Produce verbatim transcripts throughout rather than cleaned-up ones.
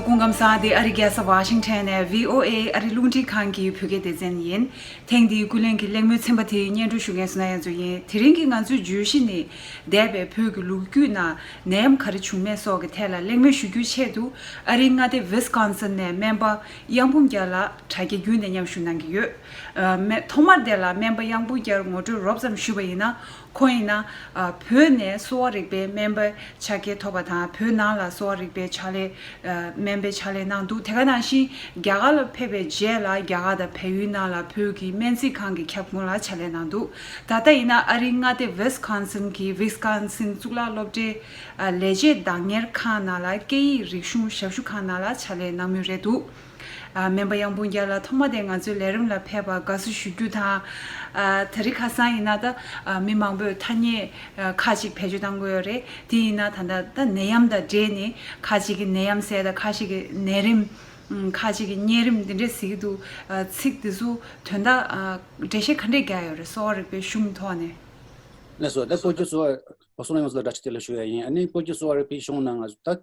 སྐུ་ཁམས་བཟང་། འདི་ཨ་རིའི་རྒྱལ་ས་ཝ་ཤིང་ཊོན་ནས་བྷི་ཨོ་ཨེ་ཨ་རིའི་རླུང་འཕྲིན་ཁང་གི་བོད་སྐད་སྡེ་ཚན་ཡིན། ཐེངས་འདིའི་ཀུན་གླེང་གི་གླེང་མོལ་ཚན་པ་དེ་སྙན་སྒྲོན་ཞུ་མཁན་བསོད་ནམས་དབྱངས་མཚོ་ཡིན། དེ་རིང་གི་ང་ཚོའི་བརྗོད་གཞི་ནི། འདས་པའི་བོད་ཀྱི་ལོ་རྒྱུས་ནང་ནད་ཡམས་ག་རེ་བྱུང་མེད་སོགས་ཀྱི་ཐད་ལ་གླེང་མོལ་ཞུ་རྒྱུའི་ཆེད་དུ། ཨ་རིའི་མངའ་སྡེ་ཝི་སི་ཀོན་སིན་ནས་སྨན་པ་གཡང་འབུམ་རྒྱལ་ལགས་དྲ་རྒྱའི་བརྒྱུད་ནས་མཉམ་ཞུགས་གནང་གི་ཡོད། ཨ། སྨན། ཐོག་མར་དེ་ལ་སྨན་པ་གཡང་འབུམ་རྒྱལ་ངོ་སྤྲོད་རོབ་ཙམ་ཞུས་པ་ཡིན་ན། ཁོང་ཡིན་ན། ཨ། བོད་ནས་གསོ་བ་རིག་པའི་སྨན་པའི་ཕྱག་འཁྱེར་ཐོབ་པ་དང་། བོད་ནང་ལ་གསོ་བ་རིག་པའི་ཕྱག་ལས། ཨ། སྨན་པའི་ཕྱག་ལས་གནང་འདུག་དེ་ག་ནང་བཞིན་རྒྱ་གར་ལ་ཕེབས་པའི་རྗེས་ལ་རྒྱ་གར་དང་བལ་ཡུལ་ནང་ལ་བོད་ཀྱི་སྨན་རྩིས་ཁང་གི་ཁྱབ་ཁོངས་ལ་ཕྱག་ལས་གནང་འདུག་ད་ལྟ་ཡིན་ན་ཨ་རིའི་མངའ་སྡེ་ཝི་སི་ཀོན་སིན་གྱི་ཝི་སི་ཀོན་སིན་གཙུག་ལག་སློབ་གྲྭའི། ཨ། ལས་བྱེད་བདག་གཉེར་ཁང་ནང་ལ་སྐད་ཡིག་རིག་གཞུང་ཞབས་ཞུ་ཁང་ནང་ལ་ཕྱག་ལས་གནང་མུས་རེད་འདུག་ཨ། སྨན་པ་གཡང་འབུམ་རྒྱལ་ལགས་ཐོག་མ་དེ་ང་ཚོའི་ལས་རིམ་ལ་ཕེབས་པར་དགའ་བསུ་ཞུ་རྒྱུ་དང་། ཨ། དེ་རིང་ཁ་སང་ཡིན་ན་ད། ཨ། མི་མང་པོས་ཐ་སྙད། ཨ། ཁ་ཅིག་བེད་སྤྱོད་གཏང་གི་ཡོད་རེད། དེ་ཡིན་ན་ད་ལྟ་ད་ནད་ཡམས་དང་འབྲེལ་ནས་ཁ་ཅིག་གིས་ནད་ཡམས་ཟེར་དང་ཁ་ཅིག་གིས་ནད་རིམས། ཨ། ཁ་ཅིག་གིས་གཉན་རིམས་འདི་འདྲས་ཟེར་གྱི་འདུག་ཨ། ཚིག་འདི་ཚོ་དོན་དག་ཨ། འགྲེལ་བཤད་ག་འདྲས་རྒྱག་ཡོད་རེད། གསོ་བ་རིག་པའི་གཞུང་ཐོག་ནས། ལགས་སོ། ད་བཀོད་ཁྱབ་གསོ་བ། བསོད་ནམས་ཡོངས་ལ་བཀྲ་ཤིས་བདེ་ལེགས་ཞུ་ཡ་ཡིན། ཨ་ནི་བཀོད་ཁྱབ་གསོ་བ་རིག་པའི་གཞུང་ནང་ང་ཚོ་ད།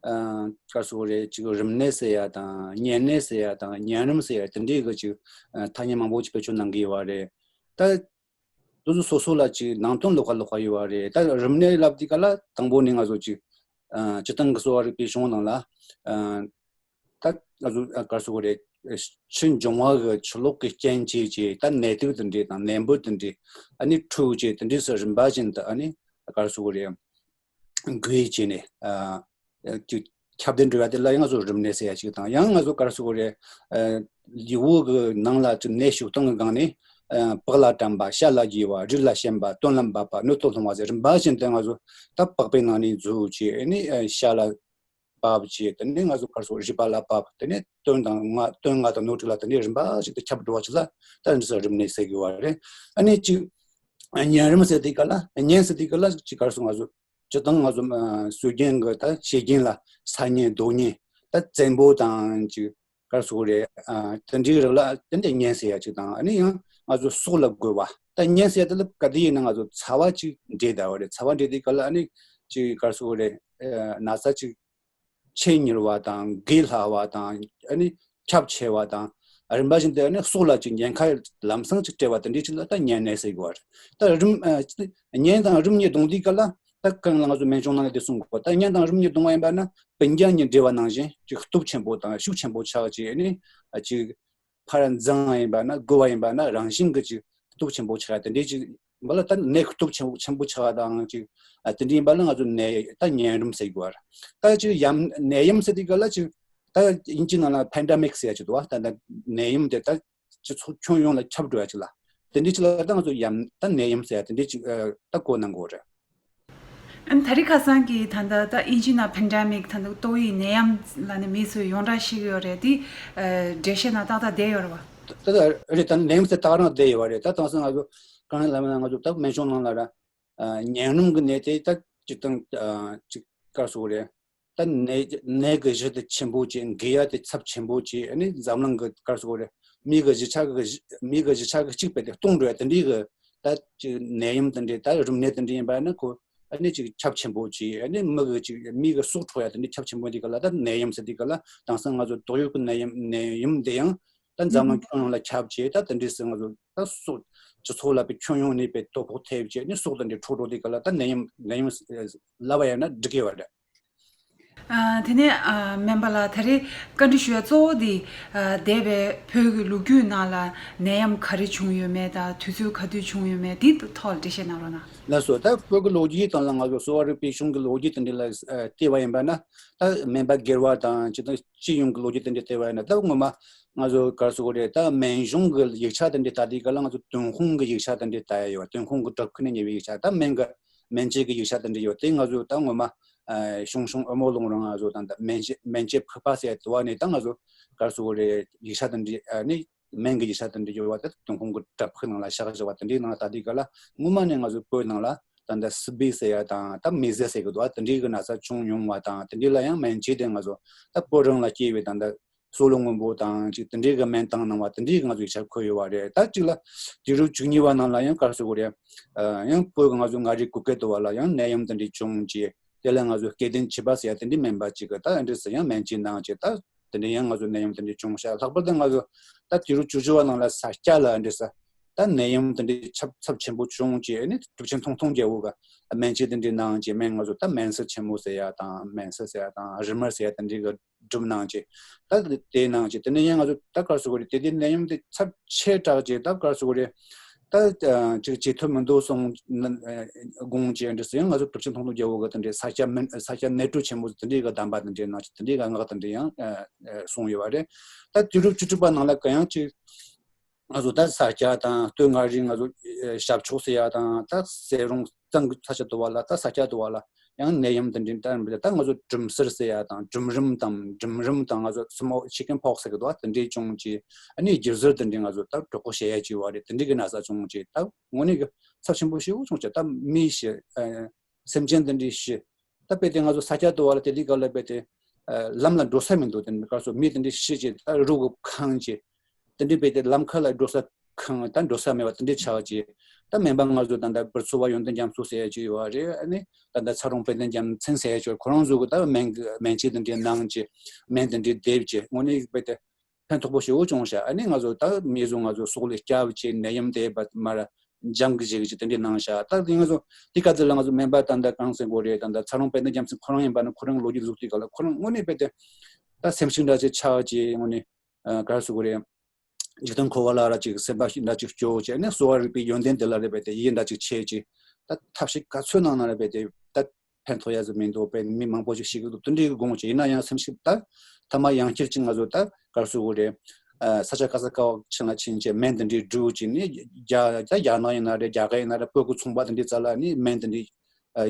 ཨ། ག་རེ་ཟེར་དགོས་རེད། ཅིག་རིམས་ནད་ཟེར་ཡ་དང་གཉན་ནད་ཟེར་ཡ་དང་གཉན་རིམས་ཟེར་ཡ་དེ་འདྲའི་གི་ཅིག་ཨ། ཐ་སྙད་མང་པོ་ཅིག་བེད་སྤྱོད་གནང་གི་ཡོད་པ་རེད། ད། དེ་ཚོ་སོ་སོ་ལ་ཅིག་ནང་དོན་ལོགས་ཀ་ལོགས་ཀ་ཡོད་པ་རེད། ད་རིམས་ནད་ལབ་དུས་སྐབས་ལ་དང་པོ་ནས་ང་ཚོ་ཅིག་ཨ། སྤྱིར་བཏང་གི་གསོ་བ་རིག་པའི་གཞུང་ནང་ལ། ཨ། ད་ང་ཚོ་ཨ། ག་རེ་ཟེར་དགོས་རེད། ཆུ་འབྱུང་བ་གི་ཆུ་ལོག་གི་རྐྱེན་བྱས་བྱས་ད་ནད་དུག་དེ་འདྲས་དང་ནད་འབུ་དེ་འདྲས། ཨ་ནི་འཁྲུག་བྱས་དེ་འདྲས་སུ་རིམ་པ་བཞིན་དུ་ཨ་ནི་ག་རེ་ཟེར་དགོས་རེད། འགོས་བྱས་ནས། ཨ། ཅིག་ཁྱབ་གདལ་འགྲོ་ཡ་དེ་ལ་ཡང་ང་ཚོ་རིམས་ནད་ཟེར་ཡ་ཅིག་དང་། ཡང་ང་ཚོ་ག་རེ་ཟེར་དགོས་རེད། ཨ། ལུས་པོ་གི་ནང་ལ་ཅིག་ནད་ཞུགས་སྟངས་ཀྱི་སྒང་ནས། ཨ། པགས་ལ་དྲན་པ། ཤ་ལ་རྒྱས་པ། རུས་ལ་ཞན་པ། སྟོད་ལ་འབབ་པ། སྣོད་དུ་ལྷུང་བ་ཟེར་རིམ་པ་བཞིན་དུ་ང་ཚོ་ད་པགས་པའི་ནང་ནས་འཛུལ་བྱས་ནས། ཨ། ཤ་ལ་འབབ་བྱས། དེ་ནས་ང་ཚོ་ག་རེ་ཟེར་དགོས་རེད། རུས་པ་ལ་འབབ། དེ་ནས་སྟོད་དང་ལྔ། སྟོད་ལྔ་དང་སྣོད་དྲུག་ལ་དེ་ནས་རིམ་པ་ཞིག་ཏུ་ཁྱབ་འགྲོ་བ་ཅིག་ལ་ད་འདི་ཚོ་རིམས་ནད་ཟེར་གི་ཡོད་པ་རེད། ཨ་ནི་ཅིག་གཉན་རིམས་ཟེར་དུས་སྐབས་ལ། གཉན་ཟེར་དུས་སྐབས་ལ་ཅིག་ག་རེ་ཟེར། ང་ཚོ་སྤྱིར་བཏང་ང་ཚོ་ཨ། སྲོལ་རྒྱུན་གྱི་ད་བྱེད་རྒྱུན་ལ་ས་གཉན་རྡོ་གཉན། ད་བཙན་པོ་དང་ཅིག་ག་རེ་ཟེར་དགོས་རེད། ཨ། དེ་འདྲའི་རིགས་ལ་དེ་འདྲའི་གཉན་ཟེར་ཡ་ཅིག་དང་། ཨ་ནི་ཡང་ང་ཚོ་སྲོག་ལ་རྒོལ་བ། ད་གཉན་ཟེར་ཡ་དེ་ལ་ག་དུས་ཡིན་ན་ང་ཚོ་ཚ་བ་ཅིག་འདྲེས་བསྡད་པ་རེད། ཚ་བ་འདྲེས་དུས་སྐབས་ལ་ཨ་ནི་ཅིག་ག་རེ་ཟེར་དགོས་རེད། ཨ། ན་ཚ་ཅིག་ཆེས་མྱུར་བ་དང་། འགོས་སླ་བ་དང་། ཨ་ནི་ཁྱབ་ཆེ་བ་དང་། རིམ་པ་བཞིན་དུ་ཨ་ནི་སྲོག་ལ་ཅིག་ཉེན་ཁ་ལམ་སང་ཅིག་སྤྲད་པ་དེ་འདྲའི་ཅིག་ལ་ད་གཉན་ནད་ཟེར་གི་ཡོད་པ་རེད། ད་རིམས། ཨ། གཉན་དང་རིམས་གཉིས་བསྡོམས་དུས་སྐབས་ལ། ད་གོང་ལ་ང་ཚོ་སྨན་གཞུང་ནང་ནས་དེ་གསུང་གི་ཡོད། ད་གཉན་དང་རིམས་གཉིས་བསྡོམས་པ་ཡིན་པ་ན་སྤུན་ཀྱག་གཉིས་འདྲེས་པ་ནང་བཞིན་ཅིག་སྟོབས་ཆེན་པོ་དང་ཤུགས་ཆེན་པོ་ཆགས་བྱས། ཨ་ནི་ཅིག་ཕར་འཛིང་བ་ཡིན་པ་ན། རྒོལ་བ་ཡིན་པ་ན་རང་བཞིན་གྱིས་ཅིག་སྟོབས་ཆེན་པོ་ཆགས་ཡ་དེ་འདྲའི་ཅིག་ཡིན་པ་ལ་ད་ནད་ཀྱི་སྟོབས་ཆེན་པོ་ཆེན་པོ་ཆགས་པ་དང་ཅིག་ཨ། དེ་འདྲའི་ཡིན་པ་ལ་ང་ཚོ་ནད། ད་གཉན་རིམས་ཟེར་གི་ཡོད་པ་རེད། ད་ཅིག་ཡམས། ནད་ཡམས་ཟེར་དུས་སྐབས་ལ་ཅིག་ད་དབྱིན་ཇི་ནང་ལ་པེན་ཌེ་མིག་ཟེར་ཡ་ཅིག་འདུག་པ། ད་ད་ནད་ཡམས་དེ་ད་སྤྱི་ཚོགས་ཁྱོན་ཡོངས་ལ་ཁྱབ་འགྲོ་ཡ་ཅིག་ལ། དེ་འདྲའི་ཅིག་ལ་ད་ང་ཚོ་ཡམས། ད་ནད་ཡམས་ཟེར་ཡ་དེ་འདྲའི་ཅིག་ཨ། ད་བཀོད་གནང་གི་ཡོད་རེད། ཨ། དེ་རིང་ཁ་སང་གི་ད་ལྟ་ད་དབྱིན་ཇི་ནང་པེན་ཌེ་མིག། ད་ལྟ་ཏོག་དབྱིབས་ནད་ཡམས་ལབ་ནས་མི་ཚོས་ཡོངས་གྲགས་ཤེས་ཀྱི་ཡོད་རེད། དེ། ཨ། འགྲེལ་བཤད་ནང་ཏག་ཏག་བསྡད་ཡོད་རེད་པ། ད་ད་རེད། ད་ནད་ཡམས་ཟེར་ཏག་རང་བསྡད་ཡོད་པ་རེད། ད་དེང་སང་ང་ཚོ་གང་ལབ་ན་ང་ཚོ་ད་སྨན་གཞུང་ནང་ལ་ར། ཨ། གཉན་རིམས་ཀྱི་ནད་དེ་ད་སྤྱིར་བཏང་། ཨ། ཅིག་ག་རེ་ཟེར་དགོས་རེད། ད་ནད། ནད་ཀྱི་གཞི་དེ་ཆེན་པོ་བྱས། འགོས་ཡ་དེ་ཚབས་ཆེན་པོ་བྱས། ཨ་ནི་འཛམ་གླིང་གི་ག་རེ་ཟེར་དགོས་རེད། མི་གི་གཞིས་ཆགས་ཀྱི་གཞི། མི་གི་གཞིས་ཆགས་ཀྱི་གཅིག་པོ་དེ་སྟོངས་འགྲོ་ཡ་དེ་འདྲའི་གི། ད་ཅིག་ནད་ཡམས་དེ་འདྲའི། ད་རིམས་ནད་དེ་འདྲའི་ཡིན་པ་ན་ཁོ་ཨ་ནི་ཅིག་ཁྱབ་ཆེན་པོ་བྱས། ཨ་ནི་མི་གི་ཅིག་མི་གི་སྲོག་འཕྲོག་ཡ་དེ་འདྲའི་ཁྱབ་ཆེན་པོ་དེ་ག་ལ་ད་ནད་ཡམས་ཟེར་དེ་ག་ལ། དེང་སང་ང་ཚོ་ཏོག་དབྱིབས་ཀྱི་ནད་ཡམས། ནད་ཡམས་དེ་ཡང་ད་འཛམ་གླིང་ཁྱོན་ཡོངས་ལ་ཁྱབ་བྱས། ད་དེ་འདྲའི་སུ་ང་ཚོ་ད་སྲོག་སྤྱི་ཚོགས་ལ་པའི་ཁྱོན་ཡོངས་ནས་པའི་དོ་ཕོག་ཐེབས་བྱས་ནས་སྲོག་དེ་འདྲའི་འཕྲོག་འགྲོ་དེ་ག་ལ་ད་ནད་ཡམས། ནད་ཡམས་ལབ་པ་ཡིན་ན་འགྲིག་གི་ཡོད་རེད། ཨ། དེ་ནས། ཨ། སྨན་པ་ལགས་ད་རེས་བཀའ་འདྲི་ཞུ་ཡ་གཙོ་བོ་དེ། ཨ། འདས་པའི་བོད་ཀྱི་ལོ་རྒྱུས་ནང་ལ་ནད་ཡམས་ག་རེ་བྱུང་ཡོད་མེད་དང་དུས་ཚོད་ག་དུས་བྱུང་ཡོད་མེད་དེའི་ཐོག་ལ་འགྲེལ་བཤད་གནང་རོགས་གནང་། ལགས་སོ། ད་བོད་ཀྱི་ལོ་རྒྱུས་སྟེང་ལ་ང་ཚོ་གསོ་བ་རིག་པའི་གཞུང་གི་ལོ་རྒྱུས་དེ་འདྲ་ལ། ཨ། བལྟས་པ་ཡིན་པ་ན། ད་སྨན་པ་སྒེར་བ་དང་སྤྱིར་བཏང་སྤྱི་ཡོངས་ཀྱི་ལོ་རྒྱུས་དེ་འདྲ་བལྟས་པ་ཡིན་ན། ད་སྔོན་མ་ང་ཚོ་ག་རེ་ཟེར་དགོས་རེད། ད་སྨན་གཞུང་གི་ཡིག་ཆ་དེ་འདྲ་ལྟ་དུས་སྐབས་ལ་ང་ཚོ་ཐོན་ཁུངས་ཀྱི་ཡིག་ཆ་དེ་འདྲ་ལྟ་ཡ་ཡོད། ཐོན་ཁུངས་ཀྱི་གྲུབ་ཁུངས་ནས་རྙེད་པའི་ཡིག་ཆ། ད་སྨན་གྱི། སྨན་དཔྱད་ཀྱི་ཡིག་ཆ་དེ་འདྲ་ཡོད་དེ། ང་ཚོ་ད་སྔོན་མ། ཨ། ཞང་ཞུང་དབུ་མའི་ལུང་རིང་ང་ཚོ་དང་། ད་སྨན་དཔྱད། སྨན་དཔྱད་ཕུར་པ་ཟེར་ཡ་དེ་བ་ནས་ད་ང་ཚོ་ག་རེ་ཟེར་དགོས་རེད། ཡིག་ཆ་དེ་འདྲ། ཨ་ནི་སྨན་གྱི་ཡིག་ཆ་དེ་འདྲ་ཡོད་པ། ད་ཐོན་ཁུངས་ཀྱི་གྲུབ་ཁུངས་ནང་ལ་བཞག་བཞག་པ་དེ་འདྲའི་ནང་ལ་ལྟ་དུས་སྐབས་ལ། སྔོན་མ་ནས་ང་ཚོའི་བོད་ནང་ལ་ད་ལྟ་སི་པི་ཟེར་ཡ་དང་། ད་མི་ཟས་ཟེར་གི་འདུག་པ། དེ་འདྲའི་གི་ན་ཚ་བྱུང་མྱོང་བ་དང་། དེ་འདྲའི་ལ་ཡང་སྨན་དཔྱད་དེ་ང་ཚོ་ད་བོད་རང་ལ་སྐྱེས་པའི་ད་ལྟ་སྲོ་ལོ་སྔོན་པོ་དང་ཅིག་དེ་འདྲའི་གི་སྨན་བཏང་གནང་བ་དེ་འདྲའི་གི་ང་ཚོ་ཡིག་ཆ་འཁོད་ཡོད་པ་རེད། ད་ཅིག་ལ་དུས་རབས་བཅུ་གཉིས་པ་ནང་ལ་ཡང་ག་རེ་ཟེར་དགོས་རེད། ཨ། ཡང་བོད་ཀྱི་ང་ཚོ་མངའ་རིས་གུ་གེ་དེ་བ་ལ་ཡང་ནད་ཡམས་དེ་འདྲ་བྱུང་རྗེས། དེ་ལ་ང་ཚོ་སྐྱེ་ལྡན་བྱིས་པ་ཟེར་ཡ་དེ་འདྲའི་མིན་པ་ཅིག་གི་ད་འདྲ་ཟེར་ཡང་སྨན་བཅོས་གནང་བྱས་ད་དེ་འདྲའི་ཡང་ང་ཚོ་ནད་ཡམས་དེ་འདྲའི་བྱུང་ཤག་ལྷག་པར་དུ་ང་ཚོ་ད་དུས་རབས་བཅུ་བཅུ་བ་ནང་ལ་ས་སྐྱ་ལ་འདྲ་ཟེར་ད་ནད་ཡམས་དེ་འདྲའི་ཚབས་ཚབས་ཆེན་པོ་བྱུང་བྱས་ནི་གྲུབ་ཆེན་ཐུང་ཐུང་རྒྱལ་པོ་གི་སྨན་བཅོས་དེ་འདྲའི་གནང་བྱས་སྨན་ང་ཚོ་ད་སྨན་སིལ་ཆེན་མོ་ཟེར་ཡ་དང་སྨན་སིལ་ཟེར་ཡ་དང་རི་མར་ཟེར་ཡ་དེ་འདྲའི་གི་སྒྲུབ་གནང་བྱས། ད་དེ་གནང་བྱས་དེ་ནས་ཡང་ང་ཚོ་ད་ག་རེ་ཟེར་དགོས་རེད། དེ་དུས་ནད་ཡམས་དེ་ཚབས་ཆེ་དྲགས་བྱས་ད་ག་རེ་ཟེར་དགོས་རེད། ད་ཅིག་བྱེད་ཐུབ་མི་འདུག་སོང་དགོངས་བྱས་འདྲ་ཟེར་ཡང་ང་ཚོ་གྲུབ་ཆེན་ཐུང་ཐུང་རྒྱལ་པོ་གི་དེ་འདྲའི་ས་སྐྱ་མི་ས་སྐྱ་ནད་གྲོལ་ཆེན་མོ་དེ་འདྲའི་གི་གདམས་པ་དེ་འདྲའི་གནང་བྱས་དེ་འདྲའི་གི་སྔགས་དེ་འདྲའི་ཡང་གསུངས་ཡོད་པ་རེད། ད་དུས་རབས་བཅུ་དྲུག་པ་ནང་ལ་གང་ཡང་ཅིག་ང་ཚོ་ད་ས་སྐྱ་དང་སྟོད་མངའ་རིས་ང་ཚོ་ཞབས་ཕྱོགས་ཟེར་ཡ་དང་ད་སེ་རོང་གཙང་གི་ས་ཆ་དུ་བ་ལ་ད་ས་སྐྱ་དུ་བ་ལ་ཡང་ནད་ཡམས་དེ་འདྲའི་ད་ད་ང་ཚོ་གྲུམ་སིལ་ཟེར་ཡ་དང་གྲུམ་རིམས་དང་གྲུམ་རིམས་དང་ང་ཚོ་སི་མོ་ཆི་ཀན་ཕོག་སི་ཟེར་གི་འདུག་དེ་འདྲའི་བྱུང་བྱས་ཨ་ནི་སྒྱུར་ཟིལ་དེ་འདྲའི་ང་ཚོ་ད་གྲོད་ཁོག་བཤལ་ཡ་བྱས་པ་རེད། དེ་འདྲའི་གི་ན་ཚ་བྱུང་བྱས་ད་དངོས་གནས་གི་ཚབས་ཆེན་པོ་ཞེ་པོ་བྱུང་བྱས་ད་མི་ཤི་སེམས་ཅན་དེ་འདྲའི་ཤི། ད་དཔེ་དེ་ང་ཚོ་ས་སྐྱ་དུ་བ་ལ་དེ་དུས་སྐབས་ལ་དཔེ་དེ་ལམ་ལ་འགྲོ་ས་མི་འདུག་དེ་འདྲའི་སྐབས་སུ་མི་དེ་འདྲའི་ཤི་བྱས་ད་རུ་གི་ཁེངས་བྱས། དེ་འདྲའི་དཔེ་དེ་ལམ་ཁ་ལ་འགྲོ་ས་ཁེངས་ད་འགྲོ་ས་མེད་པ་དེ་འདྲའི་ཆགས་བྱས། ད་སྨན་པ་ང་ཚོ་ད་ལྟ་བུར་ཚོ་བ་ཡོན་ཏན་རྒྱ་མཚོ་ཟེར་ཡ་ཅིག་ཡོད་པ་རེད། ཨ་ནི་ད་ལྟ་ཚ་རོང་དཔལ་ལྡན་རྒྱལ་མཚན་ཟེར་ཡ་ཅིག་ཡོད། ཁོ་རང་ཚོ་གི་ད་སྨན་གི་སྨན་བཅོས་དེ་འདྲའི་གནང་བྱས་སྨན་དེ་འདྲའི་འདེབས་བྱས་དངོས་གནས་དཔེ་དེ་ཕན་ཐོགས་པོ་ཞེ་པོ་བྱུང་ཤག་ཨ་ནི་ང་ཚོ་ད་མི་ཚོ་ང་ཚོ་སྲོག་ལ་སྐྱབས་བྱས་ནད་ཡམས་དེ་བ་མར་འཇང་གི་བྱེད་ཀྱི་དེ་འདྲའི་གནང་ཤག་ད་དེ་ང་ཚོ་དེ་སྐབས་དེ་ལ་ང་ཚོ་སྨན་པ་ད་ལྟ་གང་ཟེར་དགོས་རེད། ད་ལྟ་ཚ་རོང་དཔལ་ལྡན་རྒྱལ་མཚན་ཁོ་རང་ཡིན་པ་ནི་ཁོ་རང་ལོ་རྒྱུས་ཟུག་དེ་ག་ལ་ཁོ་རང་དངོས་གནས་དཔེ་དེ་ད་སེམས་ཤུགས་འདྲ་ཅིག་ཆགས་བྱས་དངོས་གནས་ག་རེ་ཟེར་དགོས་རེད། འཇིག་རྟེན་འཁོར་བ་ལ་ར་ཅིག་སེམས་པ་ཞིག་འདྲ་ཅིག་སྐྱོ་བྱས་ནས་གསོ་བ་རིག་པའི་ཡོན་ཏན་དེ་ལ་རེ་བས་ཏེ་ཡིད་འདྲ་ཅིག་ཆེས་ཅིག་ད་ཐབས་ཤེས་ག་ཚོད་གནང་ན་རེ་བས་ཏེ་ད་ཕན་ཐོགས་ཡ་ཟིག་མི་འདུག་དཔེ་མི་མང་པོ་ཞིག་ཤི་གི་འདུག་དེ་འདྲའི་དགོངས་བྱས་ཡིན་ན་ཡང་སེམས་ཤིག་ད་ཐ་མ་ཡང་བསྐྱར་ཅིག་ང་ཚོ་ད་ག་རེ་ཟེར་དགོས་རེད། ས་ཆ་ག་ས་ག་བ་ཕྱིན་ལ་ཕྱིན་བྱས་སྨན་དེ་འདྲའི་སྒྲུག་ཅིག་ནི་རྒྱ་རྒྱ་རྒྱ་ནག་ཡིན་ན་རེད། རྒྱ་གར་ཡིན་ན་རེད། བོད་ཀྱི་ཚོང་པ་དེ་འདྲའི་རྩ་ལ་ནི་སྨན་དེ་འདྲའི་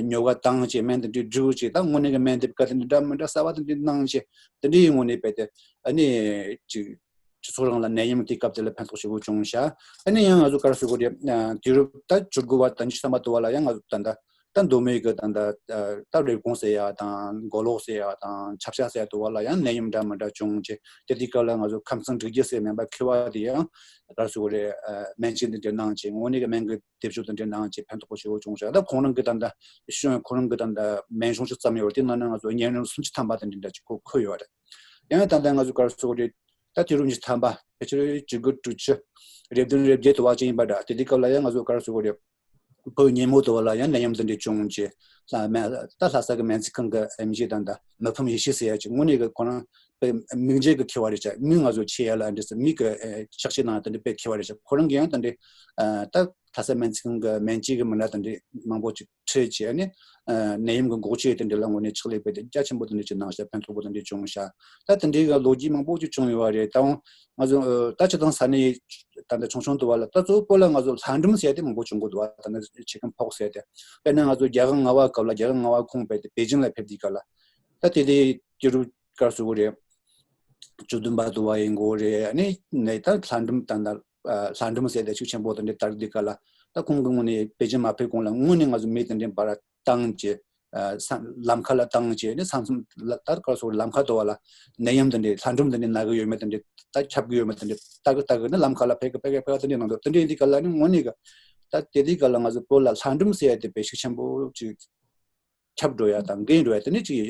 ཉོ་ག་བཏང་བྱས་སྨན་དེ་འདྲའི་སྒྲུག་བྱས་ད་དངོས་གནས་ཀྱི་སྨན་དེ་ག་དེ་འདྲ་འདྲ་མི་འདྲ་གསར་བ་དེ་འདྲའི་གནང་བྱས་དེ་འདྲའི་ངོས་ནས་རྦད་དེ་ཨ་ནི་ཅིག་སྤྱི་ཚོགས་རང་ལ་ནད་ཡམས་དེ་སྐབས་དེ་ལ་ཕན་ཐོགས་ཞེ་པོ་བྱུང་ཤག་ཨ་ནི་ཡང་ང་ཚོ་ག་རེ་ཟེར་དགོས་རེད། དུས་རབས་ད་བཅུ་དགུ་བ་དང་ཉི་ཤུ་ཐམ་པ་དུ་བ་ལ་ཡང་ང་ཚོ་ད་ད་ད་མདོ་སྨད་ཀྱི་ད་ད་ད་རེབ་གོང་ཟེར་ཡ་དང་མགོ་ལོག་ཟེར་ཡ་དང་ཆབ་ཆ་ཟེར་ཡ་དུ་བ་ལ་ཡང་ནད་ཡམས་འདྲ་མི་འདྲ་བྱུང་བྱས་དེ་དུས་སྐབས་ལ་ང་ཚོ་ཁམས་ཚང་འབྲུག་རྒྱལ་ཟེར་སྨན་པ་མཁས་པ་དེ་ཡང་ག་རེ་ཟེར་དགོས་རེད། སྨན་བཅོས་འདི་འདྲ་གནང་བྱས་དངོས་གནས་ཀྱི་སྨན་གྱི་སྡེབ་སྦྱོར་དང་འབྲེལ་གནང་བྱས་ཕན་ཐོགས་པོ་ཞེ་པོ་བྱུང་ཤག་ད་ཁོང་རང་གི་ད་ལྟ་གཞུང་ཁོང་རང་གི་ད་ལྟ་སྨན་གཞུང་ཞིག་བརྩམས་ཡོད་རེད། དེ་ནང་ན་ང་ཚོ་བརྙན་རིམ་སུམ་ཅུ་ཐམ་པ་དང་འདི་འདྲ་ཅིག་ཁོ་འཁོད་ཡོད་རེད། ཡང་ད་ལྟ་ང་ཚོ་ག་རེ་ཟེར་དགོས་རེད། ད་དུས་རབས་ཉི་ཤུ་ཐམ་པ་ཕལ་ཆེར་བཅུ་དགུ་དྲུག་ཅུ་རེ་བདུན་རེ་བརྒྱད་དུ་བ་ཅིག་ཡིན་པ་འདྲ། དེ་དུས་སྐབས་ལ་ཡང་ང་ཚོ་ག་རེ་ཟེར་དགོས་རེད། བོད་ཉིན་མོ་དུ་བ་ལ་ཡང་ནད་ཡམས་དེ་འདྲ་བྱུང་རྗེས་ལྷ་སྨན་ད་ལྷ་ས་གི་སྨན་རྩིས་ཁང་གི་ཨེམ་ཆི་དང་ད་མི་ཕམ་ཡེ་ཤེས་ཟེར་ཡ་ཅིག་དངོས་གནས་ཀྱི་ཁོ་རང་དཔེ་མིག་འབྱེད་ཀྱི་མཁས་པ་རེད་ཤག་མིག་ང་ཚོ་ཆེ་ཡ་ལ་འདྲ་ཟེར་མིག་གི་ཨེ་ཕྱག་བྱེད་ནང་དེ་འདྲ་དཔེ་མཁས་པ་རེད་ཤག་ཁོ་རང་གིས་ཡང་དེ་འདྲ་ཨ་ད་ལྷ་ས་སྨན་རྩིས་ཁང་གི་སྨན་དཔྱད་ཀྱི་མི་སྣ་དེ་འདྲ་མང་པོ་ཅིག་ཁྲིད་བྱས་ནས་ཨ་ནད་ཡམས་ཀྱི་འགོག་བྱེད་དེ་འདྲ་ལ་དངོས་གནས་ཕྱག་ལས་དཔེ་དེ་རྒྱ་ཆེན་པོ་དེ་འདྲ་ཅིག་གནང་ཤག་ཕན་ཐོགས་པོ་དེ་འདྲ་བྱུང་ཤག་ད་དེ་འདྲའི་གི་ལོ་རྒྱུས་མང་པོ་ཅིག་བྱུང་ཡོད་པ་རེད། ད་འོང་ང་ཚོ་ཨ་ད་སྤྱིར་བཏང་ས་གནས་ད་ལྟ་ཆུང་ཆུང་དུ་བ་ལ་ད་གཙོ་བོ་བོད་ལ་ང་ཚོ་ལྷ་འབྲུམ་ཟེར་ཡ་དེ་མང་པོ་བྱུང་གི་འདུག་ད་ནི་ཆི་ཀན་ཕོག་སི་ཟེར་ཡ་དེ་དཔེར་ན་ང་ཚོ་རྒྱ་གར་ལྔ་པ་སྐབས་ལ་རྒྱ་གར་ལྔ་པ་ཁོང་རྦད་དེ་པེ་ཅིན་ལ་ཕེབས་དུས་སྐབས་ལ་ད་དེ་དེ་དུས་རབས་ག་རེ་ཟེར་དགོས་རེད། བཅུ་བདུན་པ་དུ་བ་ཡིན་དགོས་རེད། ཨ་ནི་ནས་ད་ལྷ་འབྲུམ་ད་ད་ལྷ་འབྲུམ་ཟེར་ཡ་དེ་ཤུགས་ཆེན་པོ་དེ་འདྲ་དར་དུས་སྐབས་ལ་ད་ཁོང་གི་ངོས་ནས་པེ་ཅིན་མ་ཕེབས་གོང་ལ་དངོས་གནས་ང་ཚོ་མི་དེ་འདྲ་འབར་བཏང་བྱས། ལམ་ཁ་ལ་བཏང་བྱས་ནས་ས་མཚམས་ལ་ལྟར་ག་སོགས་ལམ་ཁ་དུ་བ་ལ་ནད་ཡམས་དེ་འདྲའི་ལྷ་འབྲུམ་དེ་འདྲའི་ན་གི་ཡོད་མེད་དེ་འདྲའི་ད་ཁྱབ་གི་ཡོད་མེད་དེ་འདྲའི་ལྟ་གི་ལྟ་གི་ནི་ལམ་ཁ་ལ་ཕེབས་གི་ཕེབས་གི་ཕེབས་གི་དེ་འདྲའི་ཡིན་དུས་ག་ལ་ནི་དངོས་གནས་གི་ད་དེ་དུས་ག་ལ་ང་ཚོ་བོད་ལ་ལྷ་འབྲུམ་ཟེར་ཡ་དེ་དཔེ་ཤུགས་ཆེན་པོ་ཅིག་ཁྱབ་འགྲོ་ཡ་དང་འགོས་འགྲོ་ཡ་དེ་འདྲའི་ཅིག་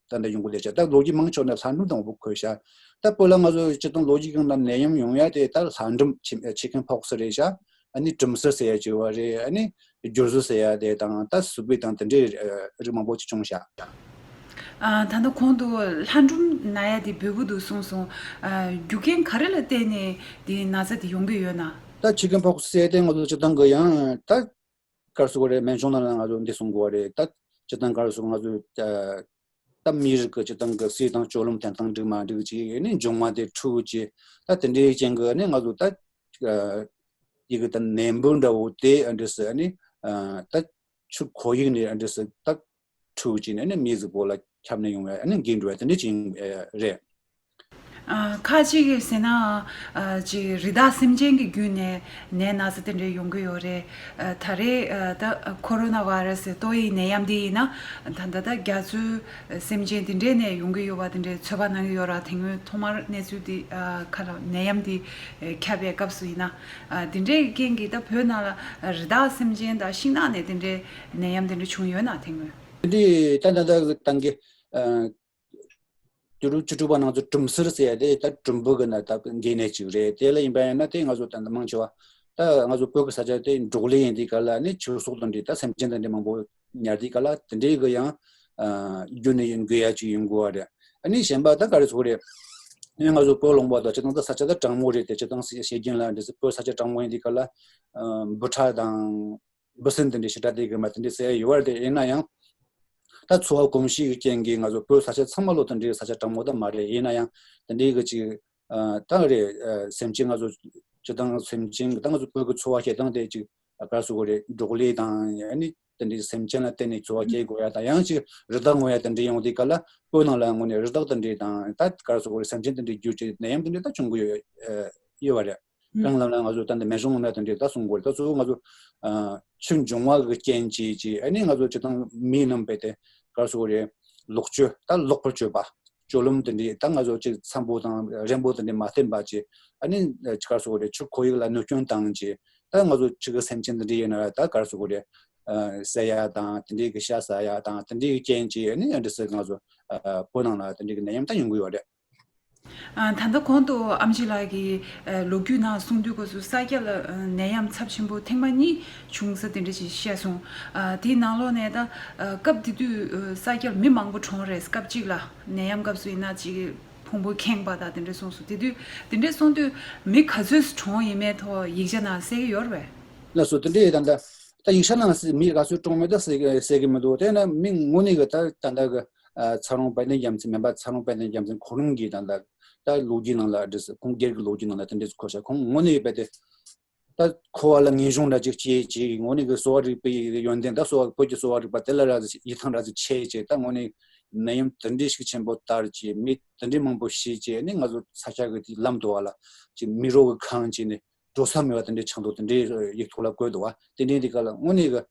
ད་ལྟ་ཡོང་གི་ལས་བྱ་ད་ལོ་རྒྱུས་མང་ཆེ་བ་ནི་ལྷ་འབྲུམ་དང་པོ་འཁོད་ཤག་ད་བོད་ལ་ང་ཚོ་སྤྱིར་བཏང་ལོ་རྒྱུས་སྒང་ལ་ནད་ཡམས་ཡོང་ཡ་དེ་ད་ལྷ་འབྲུམ་ཆི་ཆི་ཀན་ཕོག་སི་རེད་ཤག་ཨ་ནི་གྲུམ་སི་ཟེར་ཡ་ཅིག་ཡོད་རེད། ཨ་ནི་སྒྱུར་ཟི་ཟེར་ཡ་དེ་དང་ད་སུ་པི་དང་དེ་འདྲའི་ཨ་རིགས་མང་པོ་ཅིག་བྱུང་ཤག་ཨ། ད་ལྟ་གོང་དུ་ལྷ་འབྲུམ་ན་ཡ་དེ་འབོད་སྐུལ་འདུག་གསུངས་སོང་། ཨ། རྒྱུ་རྐྱེན་ག་རེ་ལ་བརྟེན་ནས་དེ་ན་ཚ་དེ་ཡོང་གི་ཡོད་ན། ད་ཆི་ཀན་ཕོག་སི་ཟེར་ཡ་དེ་ང་ཚོ་སྤྱིར་བཏང་གི་ཡང་ད་ག་རེ་ཟེར་དགོས་རེད། སྨན་གཞུང་ནང་ལ་ང་ཚོ་འདི་གསུང་དགོས་པ་རེད། ད་སྤྱིར་བཏང་ག་རེ་ཟེར་དགོས་ང་ཚོ་ད་མིའི་རིགས་ཀྱི་སྤྱིར་བཏང་གི་ཟས་དང་སྤྱོད་ལམ་འཐེན་སྟངས་འགྲིག་མ་འགྲིག་ཅིག་ཨ་ནི་འབྱུང་བ་དེ་འཁྲུགས་ཅིག་ད་དེ་འདྲའི་རྐྱེན་གྱིས་ཨ་ནི་ང་ཚོ་ད་ཨ་ཡི་གེ་ད་ནད་འབུ་འདྲ་བོ་དེ་ཨ་འདྲ་ཟེར་ཨ་ནི་ཨ་ད་ཆུ་ཁོ་ཡིག་ནས་ཨ་འདྲ་ཟེར་ད་འཁྲུགས་ཅིག་ནས་ཨ་ནི་མིའི་གཟུགས་པོ་ལ་ཁྱབ་ནས་ཡོང་བའི་ཨ་ནི་འགོས་འགྲོ་བ་དེ་འདྲ་ཅིག་ཨ་རེད། ཨ། ཁ་ཅིག་གིས་ཟེར་ན། ཨ། ཅིག་རི་དྭགས་སེམས་ཅན་གྱི་བརྒྱུད་ནས་ནད་ན་ཚ་དེ་འདྲ་ཡོང་གི་ཡོད་རེད། ཨ། ད་རེས་ཨ། ད་ཁོ་རོ་ན་བྷ་ར་སི་ཏོག་དབྱིབས་ནད་ཡམས་འདི་ཡིན་ན་ད་ལྟ་ད་རྒྱ་མཚོའི་སེམས་ཅན་དེ་འདྲས་ནས་ཡོང་གི་ཡོད་པ་དེ་འདྲས་ཚོད་དཔག་གནང་གི་ཡོད་ར། དེ་སྔོན་ཐོག་མར་གནས་ཚུལ་འདི་ཨ། ཁ་ལ་ནད་ཡམས་འདི་ཁྱབ་པའི་སྐབས་སུ་ཡིན་ན་ཨ། དེ་འདྲས་ཀྱི་རྐྱེན་གྱིས་ད་བོད་ནང་ལ་རི་དྭགས་སེམས་ཅན་དང་ཤིང་ནགས་ནས་དེ་འདྲས་ནད་ཡམས་དེ་འདྲ་བྱུང་ཡོད་ན་དེ་སྔོན། དེ་འདྲའི་ད་ད་ད་ཏང་གི་ཨ་དུས་རབས་བཅུ་དྲུག་པ་ནང་ཚོ་གྲུམ་སེར་ཟེར་ཡ་དེ་ད་གྲུམ་བུ་གི་ན་ད་འགོས་ནད་ཅིག་རེད། དེ་ལ་ཡིན་པ་ཡིན་ན་དེ་ང་ཚོ་ད་ད་མང་ཆེ་བ་ད་ང་ཚོ་བོད་ཀྱི་ས་ཆ་དེ་འབྲོག་ལས་ཡིན་དུས་ག་ལ་ནི་ཆོས་ཟོག་དང་འདྲ་ད་སེམས་ཅན་དང་འདྲ་མང་པོ་ཉར་དུས་ག་ལ་དེ་འདྲའི་གི་ཡང་ཨ་རྒྱུ་ནི་འགོས་ཡ་ཅིག་ཡོང་དགོས་པ་རེད། ཨ་ནི་གཞན་པ་ད་ག་རེ་ཟེར་དགོས་རེད། ཨ་ནི་ང་ཚོ་བོད་ལུང་པ་དང་སྤྱིར་བཏང་ད་ས་ཆ་ད་གྲང་མོ་རེད། དེ་སྤྱིར་བཏང་བཤད་རྒྱུན་ལ་འདྲ་ཟེར་བོད་ས་ཆ་གྲང་མོ་ཡིན་དུས་ག་ལ་ཨ་འབུ་ཕྲ་དང་འབུ་སྲིན་དེ་འདྲའི་ཞེ་དྲག་དེ་གི་མ་དེ་འདྲའི་ཟེར་ཡ་ཡོད་པ་རེད། དེ་ཡིན་ན་ཡང་ད་འཚོ་བ་གོམས་གཤིས་ཀྱི་རྐྱེན་གྱིས་ང་ཚོ་བོད་ས་ཆ་ཚང་མ་ལོ་དེ་འདྲའི་ས་ཆ་གྲང་མོ་ད་མ་རེད། ཡིན་ན་ཡང་དེ་འདྲའི་གི་ཅིག་ཨ་ད་རེད། ཨ་སེམས་ཅན་ང་ཚོ་སྤྱིར་བཏང་སེམས་ཅན་གྱི་ད་ང་ཚོ་བོད་ཀྱི་འཚོ་བ་སྐྱེལ་སྟངས་དེ་ཅིག་ག་རེ་ཟེར་དགོས་རེད། འབྲོག་ལས་དང་ཨ་ནི་དེ་འདྲའི་སེམས་ཅན་ལ་བརྟེན་ནས་འཚོ་བ་སྐྱེལ་དགོས་ཡ་དང་། ཡང་ཅིག་རི་དྭགས་རྔོན་ཡ་དེ་འདྲའི་ཡོང་དུས་ག་ལ་བོད་ནང་ལ་དངོས་གནས་རི་དྭགས་དེ་འདྲའི་དང་ད་ག་རེ་ཟེར་དགོས་རེད། སེམས་ཅན་དེ་འདྲའི་བརྒྱུད་ཅིག་ནད་ཡམས་དེ་འདྲའི་ད་བྱུང་གི་ཡོད་ཡོད་པ་རེད། ཨུ། རང་ལམ་ལ་ང་ཚོ་ད་འདི་མེ་ཤོང་ལ་དེ་འདྲའི་ད་གསུང་དགོས་རེད། ད་གཙོ་བོ་ང་ཚོ་ཨ་ཆུ་འབྱུང་བ་གི་རྐྱེན་གྱིས་ཅིག་ཨ་ནི་ང་ཚོ་སྤྱིར་བཏང་མིའི་རྣམ་པའི་དེ་ག་རེ་ཟེར་དགོས་རེད། ལོག་སྤྱོད་ད་ལོག་པར་སྤྱོད་པ། སྤྱོད་ལམ་དེ་འདྲའི་ད་ང་ཚོ་ཅིག་འཚམ་པོ་དང་རན་པོ་དེ་འདྲའི་མ་བསྟེན་པ་ཅིག་ཨ་ནི་ག་རེ་ཟེར་དགོས་རེད། ཆུ་ཁོར་ཡུག་ལ་གནོད་སྐྱོན་བཏང་ཅིག་ད་ང་ཚོ་ཆུ་གི་སེམས་ཅན་དེ་འདྲའི་ཡིན་ན་ད་ག་རེ་ཟེར་དགོས་རེད། ཨ་བསད་ཡ་དང་དེ་འདྲའི་གི་ཤ་ཟ་ཡ་དང་དེ་འདྲའི་གི་རྐྱེན་གྱིས་ཨ་ནི་འདི་སྲིད་ང་ཚོ་ཨ་བོད་ནང་ལ་དེ་འདྲའི་གི་ནད་ཡམས་ད་ཡོང་གི་ཡོད་རེད། ཨ་ད་ལྟ་གོང་དུ་ཨེམ་ཆི་ལགས་ཀྱིས་ཨ་ལོ་རྒྱུས་ནང་གསུངས་དུས་སྐབས་སུ་ས་སྐྱ་ལ་ཨ་ནད་ཡམས་ཚབས་ཆེན་པོ་ཐེངས་མ་གཉིས་བྱུང་ས་དེ་འདྲ་ཞིག་བཤད་སོང་། ཨ་དེའི་ནང་ལོགས་ནས་ད་ཨ་སྐབས་དེ་དུས་ཨ་ས་སྐྱ་ལ་མི་མང་པོ་གྲོངས་རེད། སྐབས་གཅིག་ལ་ནད་ཡམས་སྐབས་སུ་ཡིན་ན་ཅིག་ཕུང་པོ་ཁེངས་པ་དང་དེ་འདྲ་གསུངས་སོང་། དེ་དུས་དེ་འདྲ་གསུངས་དུས་མི་ག་ཚོད་གྲོངས་ཡིན་མིན་ཐོག་ཡིག་ཆ་ནང་གསལ་གྱི་ཡོད་རེད་པས། ལགས་སོ། དེ་འདྲ་ཡིན་ད་ལྟ་ད་ཡིག་ཆ་ནང་མི་ག་ཚོད་གྲོངས་མེད་ད་གསལ་གྱི་མི་འདུག་དེ་ན་མི་དངོས་གནས་ཀྱི་ད་ད་ལྟ་གི་ཨ་ཚ་རོང་དཔལ་ལྡན་རྒྱལ་མཚན་མིན་པ། ཚ་རོང་དཔལ་ལྡན་རྒྱལ་མཚན་ཁོ་རང་གིས་ད་ལྟ་ད་ལོ་རྒྱུས་ནང་ལ་འདྲི་ཟེར། ཁོང་སྒེར་གྱི་ལོ་རྒྱུས་ནང་ལ་དེ་འདྲ་ཟེར་གོ་ཤག་ཁོང་དངོས་གནས་ཡོད་པ་དེ་ད་འཁོར་བ་ལ་ངེས་འབྱུང་འདྲ་ཅིག་སྐྱེས་ཅིག་དངོས་གནས་ཀྱི་གསོ་བ་རིག་པའི་ཡོན་ཏན་ད་གསོ་བ་བོད་ཀྱི་གསོ་བ་རིག་པ་དེ་ལ་ར་ཡིད་ཐང་འདྲ་ཅིག་ཆད་ཅིག་ད་དངོས་གནས་ནད་ཡམས་དེ་འདྲའི་ཤུགས་ཆེན་པོ་དར་ཅིག་མི་དེ་འདྲའི་མང་པོ་ཤི་ཅིག་ནི་ང་ཚོ་ས་ཆ་གི་དེ་ལམ་དུ་བ་ལ་ཅིག་མི་རོ་གི་ཁང་ཅིག་ནི་འགྲོ་ས་མེད་པ་དེ་འདྲའི་ཆགས་འདུག་དེ་འདྲའི་ཡིག་ཐོག་ལ་བཀོད་འདུག་བ། དེ་འདྲའི་དེ་ག་ལ་དངོས་གནས་གི་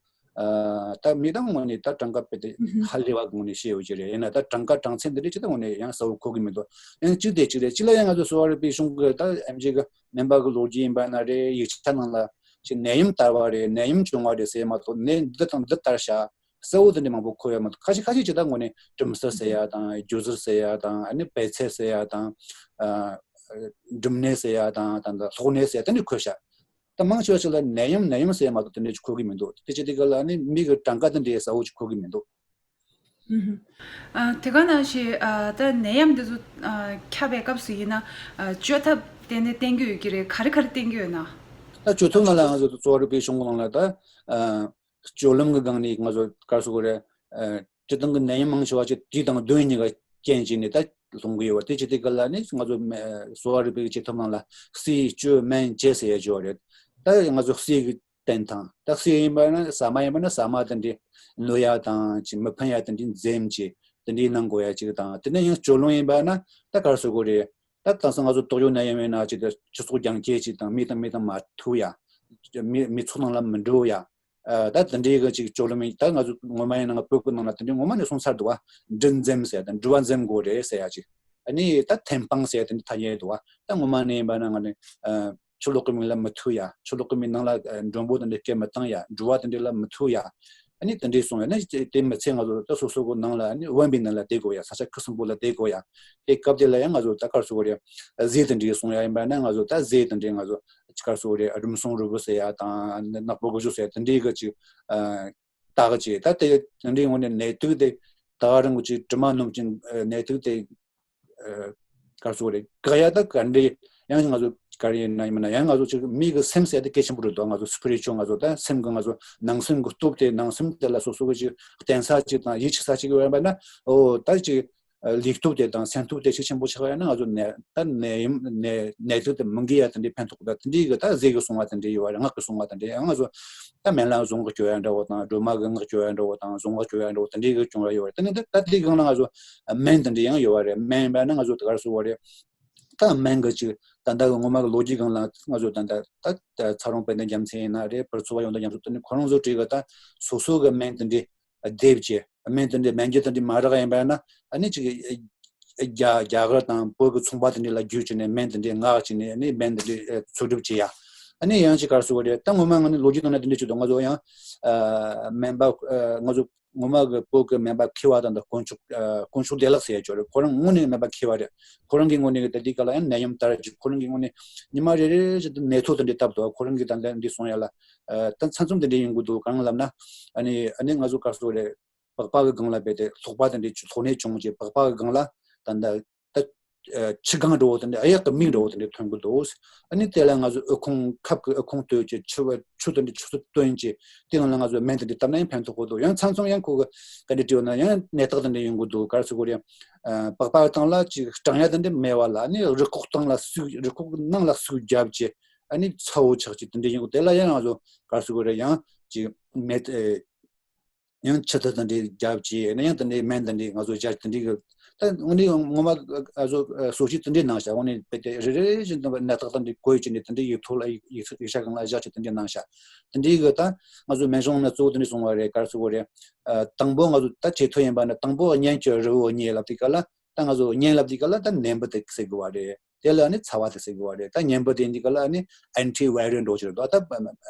ཨ་ད་མི་དང་དངོས་གནས་ད་གྲངས་ཀ་དཔེ་དེ་ཧ་ལས་པ་དངོས་གནས་བཤད་ཡོད་ཀྱི་རེད། ཡིན་ན་ད་གྲངས་ཀ་གྲངས་ཚད་འདི་འདྲའི་ཅི་ད་དངོས་གནས་ཡང་གསལ་བོ་གོ་གི་མི་འདུག་ཡང་གཅིག་དེ་གཅིག་རེད། གཅིག་ལ་ཡང་ང་ཚོ་གསོ་བ་རིག་པའི་གཞུང་གི་ད་ཨེམ་ཆི་གི་སྨན་པ་གི་ལོ་རྒྱུས་ཡིན་པ་ན་རེད། ཡིག་ཆ་ནང་ལ་ཅིག་ནད་ཡམས་དར་བ་རེད། ནད་ཡམས་བྱུང་བ་རེད་ཟེར་མ་གཏོགས་ནད་འདི་དང་འདི་དར་ཤག་གསལ་བོ་དེ་འདྲ་མང་པོ་འཁོད་ཡོད་མ་གཏོགས། ཁ་ཤས་ཁ་ཤས་ཅིག་ད་དངོས་གནས་གྲུམ་སེར་ཟེར་ཡ་དང་སྒྱུ་ཟུར་ཟེར་ཡ་དང་ཨ་ནི་བལ་ཚད་ཟེར་ཡ་དང་ཨ་འབྲུམ་ནད་ཟེར་ཡ་དང་ད་ད་གློག་ནད་ཟེར་ཡ་དེ་འདྲ་འཁོད་ཤག་ད་མང་ཆེ་བ་ཞིག་ལ་ནད་ཡམས་ནད་ཡམས་ཟེར་ཡ་མ་གཏོགས་དེ་འདྲ་ཅིག་འཁོད་གི་མི་འདུག་དེ་ཅི་དེ་ག་ལ་ནི་མི་གི་གྲངས་ཀ་དེ་འདྲའི་གསལ་བོ་ཅིག་འཁོད་གི་མི་འདུག་ཨ་དེ་ག་ནང་བཞིན་ཨ་ད་ནད་ཡམས་འདི་ཚོ་ཨ་ཁྱབ་པའི་སྐབས་སུ་ཡིན་ན་ཨ་བཅོས་ཐབས་ཏན་ཏན་བསྟེན་གྱི་ཡོད་ཀྱི་རེད། ག་རེ་ག་རེ་བསྟེན་གྱི་ཡོད་ན། ད་བཅོས་ཐབས་ནང་ལ་ང་ཚོ་གཙོ་བོ་རིག་པའི་གཞུང་ནང་ལ་ད་ཨ་སྤྱོད་ལམ་གྱི་སྒང་ནས་ང་ཚོ་ག་རེ་ཟེར་དགོས་རེད། ཨ་སྤྱིར་བཏང་གི་ནད་ཡམས་མང་ཆེ་བ་ཅིག་དུས་དང་གདོན་གཉིས་ཀ་རྐྱེན་བྱས་ནས་ད་ལྷུང་གི་ཡོད་པ། དེ་ཅི་སྟེ་ག་ལ་ནི་ང་ཚོ་མ་གསོ་བ་རིག་པའི་བཅོས་ཐབས་ནང་ལ་བསིལ་བཅོས་སྨན་བཅས་ཟེར་ཡ་ཅིག་ཡོད་རེད། ད་ང་ཚོ་བསིལ་གྱི་བསྟེན་སྟངས། ད་བསིལ་ཡིན་པ་ན་ཟ་མ་ཡིན་པ་ན་ཟ་མ་དེ་འདྲའི་གནོད་ཡ་དང་ཅིག་མི་ཕན་ཡ་དེ་འདྲའི་འཛེམ་ཅིག་དེ་འདྲའི་གནང་དགོས་ཡ་ཅིག་དང་། དེ་ནས་ཡང་སྤྱོད་ལམ་ཡིན་པ་ན་ད་ག་རེ་ཟེར་དགོས་རེད། ད་དེང་སང་ང་ཚོ་ཏོག་དབྱིབས་ནད་ཡམས་ཡིན་ན་ཅིག་ད་སྤྱི་ཚོགས་རྒྱང་བཀྱེད་ཅིག་དང་མི་དང་མི་དང་མ་ཐུག་ཡ། མི་མི་ཚོགས་ནང་ལ་མི་འགྲོ་ཡ། ཨ་ད་དེ་འདྲའི་གི་ཅིག་སྤྱོད་ལམ་ཡིན། ད་ང་ཚོ་ངོ་མ་ཡིན་ན་ང་བོད་ཀྱི་ནང་ལ་དེ་འདྲའི་ངོ་མ་ནས་གསུངས་ཚར་འདུག་བ། འབྲུ་འཛེམ་ཟེར་ཡ་དང་འབྲུ་བ་འཛེམ་དགོས་རེད་ཟེར་ཡ་ཅིག་ཨ་ནི་ད་ཐེམ་སྤང་ཟེར་ཡ་དེ་འདྲ་ཐ་སྙད་འདུག་བ། ད་ངོ་མ་ནས་ཡིན་པ་ན་ང་ནི་ཨ་ཆུ་ལོག་གི་མི་ལ་མི་ཐུག་ཡ། ཆུ་ལོག་གི་མི་ནང་ལ་ཨ་མགྲོན་པོ་དེ་འདྲ་སྐད་མི་བཏང་ཡ། འབྲུ་བ་དེ་འདྲ་ལ་མི་ཐུག་ཡ། ཨ་ནི་དེ་འདྲའི་གསུངས་ཡ་ན་དེ་མི་ཚད་ང་ཚོ་ད་སོ་སོ་གི་ནང་ལ་ཨ་ནི་དབེན་པའི་ནང་ལ་བསྡད་དགོས་ཡ། ས་ཆ་ཁུ་སིམ་པོ་ལ་བསྡད་དགོས་ཡ། དེ་སྐབས་དེ་ལ་ཡང་ང་ཚོ་ད་ག་རེ་ཟེར་དགོས་རེད། ཟས་དེ་འདྲའི་གསུང་ཡ་ཡིན་པ་ན་ང་ཚོ་ད་ཟས་དེ་འདྲའི་ང་ཚོ་ག་རེ་ཟེར་དགོས་རེད། རུམ་སྲང་རུལ་བུ་ཟེར་ཡ་དང་ནག་པོ་གོ་ཇུ་ཟེར་ཡ་དེ་འདྲའི་གི་ཅིག་ཨ་བཏགས་ཅིག་ད་དེ་དེ་འདྲའི་ངོ་ནས་ནད་དུག་དེ་ད་ག་རང་གི་ཅིག་དྲི་མ་སྣོམ་ཅིང་ནད་དུག་དེ་ཨ་ག་རེ་ཟེར་དགོས་རེད། འགག་ཡ་ད་ག་འདྲའི་ཡང་ང་ཚོ་ག་རེ་ཡིན་ན་ཡིན་མིན་ན་ཡང་ང་ཚོ་ཅིག་མི་གི་སེམས་ཟེར་ཡ་དེ་གལ་ཆེན་པོ་རེད་འདུག་ང་ཚོ་སི་པི་རི་ཅུ་ཨལ་ང་ཚོ་ད་སེམས་གི་ང་ཚོ་ནང་སེམས་གི་སྟོབས་དེ་ནང་སེམས་དེ་ལ་སོ་སོ་གི་ཅིག་བརྟེན་ས་ཅིག་དང་ཡིད་ཆེས་ས་ཅིག་ཡོད་པ་ན་ཨོ་ད་ཅིག་ལུས་སྟོབས་དེ་དང་སེམས་སྟོབས་དེ་ཤུགས་ཆེན་པོ་ཆགས་ཡོད་ན་ང་ཚོ་ནད་ད་ནད་ཡམས་ནད་ནད་དུག་དེ་མི་འགོས་ཡ་དེ་འདྲའི་ཕན་ཐོགས་ད་དེ་འདྲའི་གི་ད་ཟས་གི་སྲུང་བ་དེ་འདྲའི་ཡོད་པ་རེད། ངག་གི་སྲུང་བ་དེ་འདྲའི་ཡང་ང་ཚོ་ད་སྨན་བླ་གཟུངས་སྔགས་བཅོ་ཡ་འདྲ་བོ་དང་སྒྲོལ་མ་གི་སྔགས་བཅོ་ཡ་འདྲ་བོ་དང་གཟུངས་སྔགས་བཅོ་ཡ་འདྲ་བོ་དེ་འདྲའི་གི་བྱུང་བ་ཡོད་པ་རེད། དེ་ནི་ད་ད་དེའི་སྒང་ལ་ང་ཚོ་སྨན་དེ་འདྲའི་ཡང་ཡོད་པ་རེད། སྨན་ཡིན་པ་ན་ང་ཚོ་ད་ག་རེ་ཟེར་དགོས་རེད། ད་སྨན་གི་ཅིག་ད་ལྟ་གི་ངོ་མ་གི་ལོ་རྒྱུས་སྒང་ལ་ང་ཚོ་ད་ལྟ་ད་ཚ་རོང་དཔལ་ལྡན་རྒྱལ་མཚན་ཡིན་ན་རེད། བུ་ཚོ་བ་ཡོངས་དང་མཉམ་དུ་དེ་ནི་ཁོ་རང་ཚོ་གྲས་གི་ད་སོ་སོ་གི་སྨན་དེ་འདྲའི་སྡེབ་ཀྱི་སྨན་དེ་འདྲའི་སྨན་རྒྱུ་དེ་འདྲའི་མ་རག་ཡིན་པ་ན་ཨ་ནི་ཅིག་རྒྱ་རྒྱ་གར་དང་བོད་ཀྱི་ཚོང་པ་དེ་འདྲའི་ལ་བརྒྱུད་བྱས་ནས་སྨན་དེ་འདྲའི་མངགས་བྱས་ནས་ཨ་ནི་སྨན་དེ་འདྲའི་འཚོལ་སྒྲུབ་བྱེད་ཡ། ཨ་ནི་ཡང་ཅིག་ག་རེ་ཟེར་དགོས་རེད། ད་ངོ་མ་ང་ནི་ལོ་རྒྱུས་ནང་ན་དེ་འདྲ་ཅིག་འདུག་ང་ཚོ་ཡང་ཨ་སྨན་པ་ཨ་ང་ཚོ་ངོ་མ་གི་བོད་ཀྱི་སྨན་པ་མཁས་པ་དང་དཀོན་མཆོག་ཨ་དཀོན་མཆོག་བདེ་ལེགས་ཟེར་ཡ་ཅིག་ཡོད་རེད། ཁོ་རང་དངོས་གནས་སྨན་པ་མཁས་པ་རེད། ཁོ་རང་གི་ངོས་ནས་ད་ལྟའི་སྐབས་ལ་ཡང་ནད་ཡམས་དར་ཅིག་ཁོ་རང་གི་ངོས་ནས་ཉི་མ་རེ་རེ་བཞིན་དུ་ནད་ཐོ་དེ་འདྲ་བཏབ་འདུག་ཁོ་རང་གི་ད་ལྟ་འདི་གསུང་ཡ་ལ་ཨ་ད་མཚམས་མཚམས་དེ་འདྲ་ཡོང་གི་འདུག་གང་ལབ་ན་ཨ་ནི་ཨ་ནི་ང་ཚོ་ག་རེ་ཟེར་དགོས་རེད། པགས་པ་གི་སྒང་ལ་རྦད་དེ་ལྷོག་པ་དེ་འདྲའི་ལྷོག་ནད་བྱུང་རྗེས་པགས་པ་གི་སྒང་ལ་ད་ལྟ་ད་ཆུ་སྒང་འདྲ་བོ་དེ་འདྲ་ཨ་ཡག་གི་མིག་འདྲ་བོ་དེ་འདྲ་ཐོན་གི་འདུག་ཨ་ནི་དེ་ལ་ང་ཚོ་ཨོ་ཁོང་ཁབ་ཀྱི་ཨོ་ཁོང་བཏོན་བྱས་ཆུ་བ་ཆུ་དེ་འདྲ་ཆུ་ཚོད་བཏོན་བྱས་དེ་ནང་ལ་ང་ཚོ་སྨན་དེ་འདྲ་བཏབ་ན་ཡང་ཕན་ཐོགས་གི་འདུག་ཡང་མཚམས་མཚམས་ཡང་ཁོ་གི་ག་འདྲ་བྲིས་ཡོད་ན་ཡང་ནད་རྟགས་དེ་འདྲ་ཡོང་གི་འདུག་ག་རེ་ཟེར་དགོས་རེད། པགས་པ་སྟེང་ལ་ཅིག་སྐྲངས་ཡ་དེ་འདྲ་མེད་པ་ལ་ཨ་ནི་རུས་ཁོག་སྟེང་ལ་ཟུག་རུས་ཁོག་ནང་ལ་ཟུག་བརྒྱབ་བྱས་ཨ་ནི་ཚ་བོ་ཆགས་ཀྱི་དེ་འདྲ་ཡོང་གི་དེ་ལ་ཡང་ང་ཚོ་ག་རེ་ཟེར་དགོས་རེད། ཡང་ཅིག་མེད། ཡང་ཆུ་ཐིགས་དེ་འདྲའི་རྒྱབ་ཀྱི་ཡང་དེ་འདྲའི་སྨན་དེ་འདྲའི་ང་ཚོ་སྦྱར་དེ་འདྲའི་གི་ད་དངོས་གནས་ངོ་མ་ཨ་ཚོ་གསོ་བྱེད་དེ་འདྲའི་གནང་ཤག་དངོས་གནས་དཔེ་དེ་རེ་རེ་བཞིན་དུ་ནད་རྟགས་དེ་འདྲའི་བཀོད་ཀྱི་ནས་དེ་འདྲའི་ཡིག་ཐོག་ལ་ཡིག་ཡིག་ཡིག་ཆ་སྒང་ལ་བཞག་ཀྱི་དེ་འདྲའི་གནང་ཤག་དེ་འདྲའི་གི་ད་ང་ཚོ་སྨན་གཞུང་ནས་གཙོ་བོ་དེ་འདྲའི་གསུང་བ་རེད། ག་རེ་ཟེར་དགོས་རེད། ཨ་དང་པོ་ང་ཚོ་ད་ཆེ་ཐོ་ཡིན་པ་ན་དང་པོ་གཉན་གྱི་རི་བོ་རྙེད་ལབ་དུས་སྐབས་ལ་ད་ང་ཚོ་གཉན་ལབ་དུས་སྐབས་ལ་ད་ནད་འབུ་དེ་ཟེར་དགོས་བ་རེད། དེ་ལ་ནི་ཚ་བ་དེ་ཟེར་གི་བ་རེད། ད་གཉན་འབུ་དེ་འདི་ག་ལ་ནི་antiviral འགྲོ་ཆེར་འདུག་ད་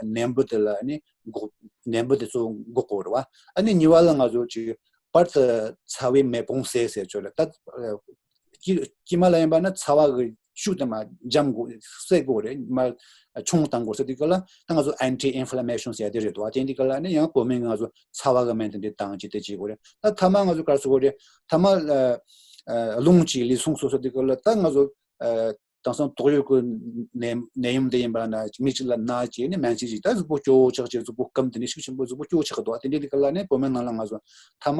ནད་འབུ་དེ་ལ་ནི་འགོག་ནད་འབུ་དེ་ཚོ་འགོག་དགོས་རེད་བ། ཨ་ནི་གཉིས་པ་ལ་ང་ཚོ་ཅིག་པར་དུ་ཚ་བའི་མེ་དཔུང་བསལ་ཟེར་ཆོག་རེད། ད་དཀྱིལ་དཀྱིལ་མ་ལ་ཡིན་པ་ན་ཚ་བ་གི་ཤུགས་དེ་མར་འཇམ་དགོས་བསལ་དགོས་རེད། མར་ཆུང་བཏང་དགོས་ཟེར་དུས་ག་ལ་ད་ང་ཚོ་anti inflammation ཟེར་ཡ་དེ་རེད་འདུག་བ། དེ་འདི་ག་ལ་ནི་ཡང་བོད་སྨན་གི་ང་ཚོ་ཚ་བ་གི་སྨན་དེ་འདི་བཏང་ཅིག་དེ་བྱེད་དགོས་རེད། ད་ཐ་མ་ང་ཚོ་ག་རེ་ཟེར་དགོས་རེད། ཐ་མ་ལ་རླུང་གི་ལུས་ཟུངས་གསོ་ཟེར་དུས་ག་ལ་ད་ང་ཚོ། དེང་སང་ཏོག་དབྱིབས་ཀྱི་ནད་ནད་ཡམས་དེ་ཡིན་པ་ན་མི་གཅིག་ལ་ན་བྱས་ནས་སྨན་བཅོས་ཅིག་ད་གཟུགས་པོ་སྐྱོ་བོ་ཆགས་ཀྱི་གཟུགས་པོ་སྐམ་དེ་ནས་ཤུགས་ཆེན་པོ་གཟུགས་པོ་སྐྱོ་བོ་ཆགས་འདུག་དེ་འདྲའི་དུས་སྐབས་ལ་ནི་བོད་སྨན་ནང་ལ་ང་ཚོ་ཐ་མ་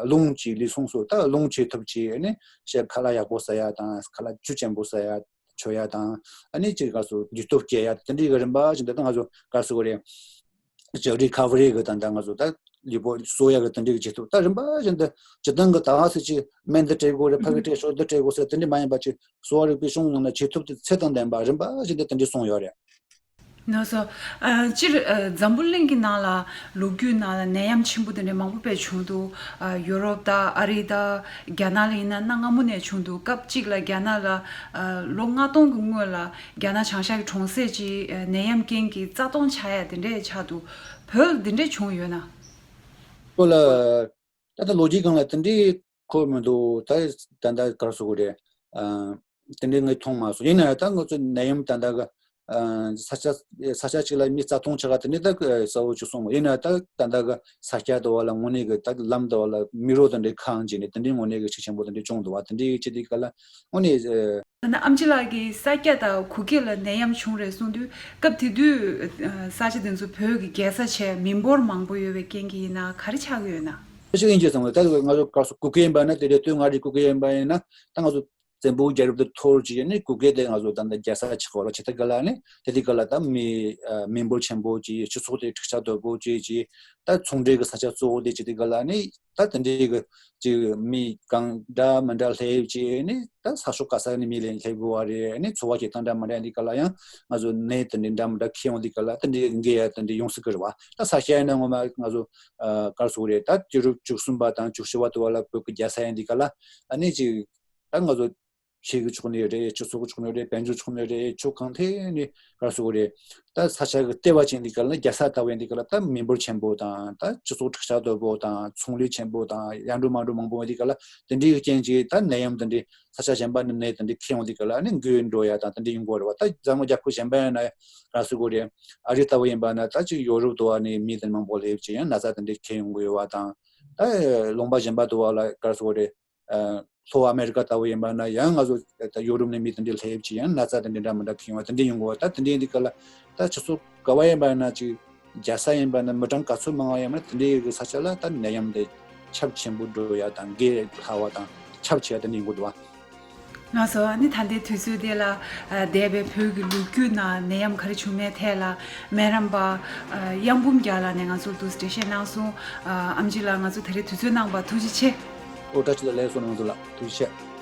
རླུང་གི་ལུས་ཟུངས་གསོ་ད་རླུང་ཆེ་ཐུབ་ཆེ་ནས་ཞེ་ཁ་ལག་ཡག་པོ་ཟ་ཡ་དང་ཁ་ལག་ཆུ་ཆེན་པོ་ཟ་ཡ་མཆོད་ཡ་དང་ཨ་ནི་ཅིག་ག་སོ་དུས་སྟོབས་སྐྱེད་ཡ་དེ་འདྲའི་གི་རིམ་པ་བཞིན་དུ་ད་ང་ཚོ་ག་སོ་གི་རེད། ཅིག་recovery གི་ད་ལྟ་ང་ཚོ་ད་ལུས་པོ་གསོ་ཡ་གི་དེ་འདྲའི་གི་བྱེད་ཐུབ་ད་རིམ་པ་བཞིན་དུ་སྤྱི་བཏང་གི་ད་ག་སེ་ཅིག་སྨན་འདི་སྤྲད་དགོས་རེད། ཕ་གི་སྤྲད་ཤོག་འདི་སྤྲད་དགོས་ཟེར་དེ་འདྲ་མ་ཡིན་པ་ཅིག་གསོ་བ་རིག་པའི་གཞུང་ནང་ན་བྱེད་ཐུབ་དེ་ཚད་དང་ལྡན་པ་རིམ་པ་བཞིན་དུ་དེ་འདྲ་གསུངས་ཡོད་རེད། ནོ་སོ། ཨ་སྤྱིར་ཨ་འཛམ་བུ་གླིང་གི་ནང་ལ་ལོ་རྒྱུས་ནང་ལ་ནད་ཡམས་ཆེན་པོ་དེ་འདྲ་མང་པོ་དཔེ་བྱུང་འདུག་ཨ་ཡོ་རོབ་དང་ཨ་རི་དང་རྒྱ་ནག་ལ་ཡིན་ན་གནའ་སྔ་མོ་ནས་བྱུང་འདུག་སྐབས་གཅིག་ལ་རྒྱ་ནག་ལ་ཨ་ལོ་ལྔ་སྟོང་གི་སྔོན་ལ་རྒྱ་ནག་བྱང་ཤར་གྱི་གྲོང་གསེབ་ཅིག་ཨ་ནད་ཡམས་རྐྱེན་གྱིས་རྩ་སྟོང་ཆགས་ཡ་དེ་འདྲས་ཆགས་འདུག་བོད་ལ་དེ་འདྲས་བྱུང་ཡོད་ན། ཁོ་ལ་ད་ལྟ་ལོ་རྒྱུས་སྒང་ལ་དེ་འདྲའི་ཁོ་མི་འདུག་ད་ད་ལྟ་ག་རེ་ཟེར་དགོས་རེད། ཨ་དེ་འདྲའི་ངས་མཐོང་མ་སོང་། ཡིན་ན་ཡང་ད་ང་ཚོ་ནད་ཡམས་ད་ལྟ་གི་ཨ་ས་ཆ་ས་ཆ་གཅིག་ལ་མི་རྩ་སྟོང་ཆགས་ག་དེ་འདྲའི་ད་གི་གསལ་བོ་ཅིག་སོང་མོད། ཡིན་ན་ཡང་ད་ད་ལྟ་གི་ས་སྐྱ་དེ་བ་ལ་དངོས་གནས་གི་ད་གི་ལམ་དེ་བ་ལ་མི་རོ་དེ་འདྲའི་ཁེངས་བྱས་ནས་དེ་འདྲའི་དངོས་གནས་གི་ཤུགས་ཆེན་པོ་དེ་འདྲའི་བྱུང་འདུག་བ། དེ་འདྲའི་ཅི་དེ་ག་ལ་དངོས་གནས་ཨ། ད་ནི་ཨམ་ཆི་ལགས་ཀྱིས་ས་སྐྱ་དང་གུ་གེ་ལ་ནད་ཡམས་བྱུང་རེད་གསུངས་དུས་སྐབས་དེ་དུས་ས་ཆ་དེ་ཚོ་བོད་ཀྱི་རྒྱལ་ས་བྱས་མི་འབོར་མང་པོ་ཡོད་པའི་རྐྱེན་གྱིས་ཡིན་ན་ག་རེ་ཆགས་ཀྱི་ཡོད་ན། ཤེས་ཡིན་གྱི་ཙང་ད་ང་ཚོ་ག་སོ་གུ་གེ་ཡིན་པ་ན་དེ་རེད། སྟོད་མངའ་རིས་གུ་གེ་ཡིན་པ་ཡིན་ན་ད་ང་ཚོ་བཙན་པོའི་རྒྱལ་རབས་དེ་འཐོར་བྱས་ནས་གུ་གེ་དེ་ང་ཚོ་ད་ལྟ་རྒྱལ་ས་ཆགས་པ་རེད། བྱས་ད་ག་ལ་ནི་དེ་དུས་ག་ལ་ད་མི་མི་འབོར་ཆེན་པོ་ཅིག་སྤྱི་ཚོགས་དེ་འཁྲུག་ཆ་དོད་པོ་ཅིག་ཅིག་ད་ཚོང་འབྲེལ་གྱི་ས་ཆ་གཙོ་བོ་དེ་བྱས་དུས་ག་ལ་ནི། ད་དེ་འདྲའི་གི་ཅིག་མི་གང་འདྲ་མི་འདྲ་སླེབས་བྱས་ནི་ད་ས་ཕྱོགས་ག་ས་ནས་མི་ལེན་སླེབས་དགོས་བ་རེད། ནི་འཚོ་བ་སྐྱེལ་སྟངས་འདྲ་མི་འདྲ་འདི་ག་ལ་ཡང་ང་ཚོ་ནད་དེ་འདྲའི་འདྲ་མི་འདྲ་ཁྱེར་ཡོང་འདི་ག་ལ་དེ་འདྲའི་འགོས་ཡ་དེ་འདྲའི་ཡོང་སྲིད་གི་རེད་བ། ད་ས་སྐྱ་ཡིན་ན་ངོ་མ་ང་ཚོ་ཨ་ག་རེ་ཟེར་དགོས་རེད། ད་དུས་རབས་བཅུ་གསུམ་པ་དང་བཅུ་བཞི་པ་དུ་བ་ལ་བོད་ཀྱི་རྒྱལ་ས་ཡིན་འདི་ག་ལ་ཨ་ནི་ཅིག་ད་ང་ཚོ་ཆོས་ཀྱི་ཕྱོགས་ནས་རེད། སྤྱི་ཚོགས་ཀྱི་ཕྱོགས་ནས་རེད། དཔལ་འབྱོར་ཕྱོགས་ནས་རེད། ཕྱོགས་གང་ཐད་ནས་ག་རེ་ཟེར་དགོས་རེད། ད་ས་ཆ་གི་ལྟེ་བ་ཅན་འདི་ག་ལ་རྒྱལ་ས་ལྟ་བུ་ཡིན་འདི་ག་ལ་ད་མི་འབོར་ཆེན་པོ་དང་ད་སྤྱི་ཚོགས་འཁྲུག་ཆ་དོད་པོ་དང་ཚོང་ལས་ཆེན་པོ་དང་ཡར་འགྲོ་མར་འགྲོ་མང་པོ་ཡིན་འདི་ག་ལ་དེ་འདྲའི་རྐྱེན་གྱིས་ད་ནད་ཡམས་དེ་འདྲའི་ས་ཆ་གཞན་པ་ནས་ནད་དེ་འདྲའི་ཁྱེར་ཡོང་འདི་ག་ལ་ནི་འགོས་འགྲོ་ཡ་དང་དེ་འདྲའི་ཡོང་གི་རེད་བ། ད་འཛམ་གླིང་རྒྱལ་ཁབ་གཞན་པ་ཡིན་ན་ག་རེ་ཟེར་དགོས་རེད། ཨ་རི་ལྟ་བུ་ཡིན་པ་ན་ད་ཅིག་ཡོ་རོབ་དུ་བ་ནས་མི་དེ་མང་པོ་སླེབས་བྱས་ཡང་ན་ཚ་དེ་འདྲའི་ཁྱེར་ཡོང་གི་ཡོད་བ་དང་། ད་ལུང་པ་གཞན་པ་དུ་བ་ལ་ག་རེ་ཟེར་དགོས་རེད། ལྷོ་ཨ་མེ་རི་ཀ་ལྟ་བུ་ཡིན་པ་ན་ཡང་ང་ཚོ་ད་ཡོ་རོབ་ནས་མི་དེ་འདྲ་སླེབས་ཀྱི་ཡང་ན་ཚ་དེ་འདྲ་འདྲ་མི་འདྲ་ཁེངས་པ་དེ་འདྲ་ཡོང་གི་ཡོད། ད་དེ་འདྲ་ཡིན་དུས་ག་ལ་ད་སྤྱི་ཚོགས་ག་བ་ཡིན་པ་ན་ཅིག་རྒྱལ་ས་ཡིན་པ་ན་མི་གྲངས་ག་ཚོད་མང་བ་ཡིན་པ་ན་དེ་འདྲའི་གི་ས་ཆ་ལ་ད་ནད་ཡམས་དེ་ཁྱབ་ཆེན་པོ་འགྲོ་ཡ་དང་འགོས་སླ་བ་དང་ཁྱབ་ཆེ་བ་དེ་འདྲ་ཡོང་གི་འདུག་བ། ལགས་སོ། ཨ་ནི་ད་ལྟའི་དུས་ཚོད་དེ་ལ་འདས་པའི་བོད་ཀྱི་ལོ་རྒྱུས་ནང་ནད་ཡམས་ག་རེ་བྱུང་མེད་ཐད་ལ་སྨན་རམས་པ་གཡང་འབུམ་རྒྱལ་ལགས་ནས་ང་ཚོར་འདུག་འགྲེལ་བཤད་གནང་སོང་། ཨམ་ཆི་ལགས་ང་ཚོ་ད་རེས་དུས་ཚོད་གནང་བར་ཐུགས་རྗེ་ཆེ། ཨོ་བཀྲ་ཤིས་བདེ་ལེགས་སོ། ང་ཚོ་ལ་ཐུགས་རྗེ་ཆེ།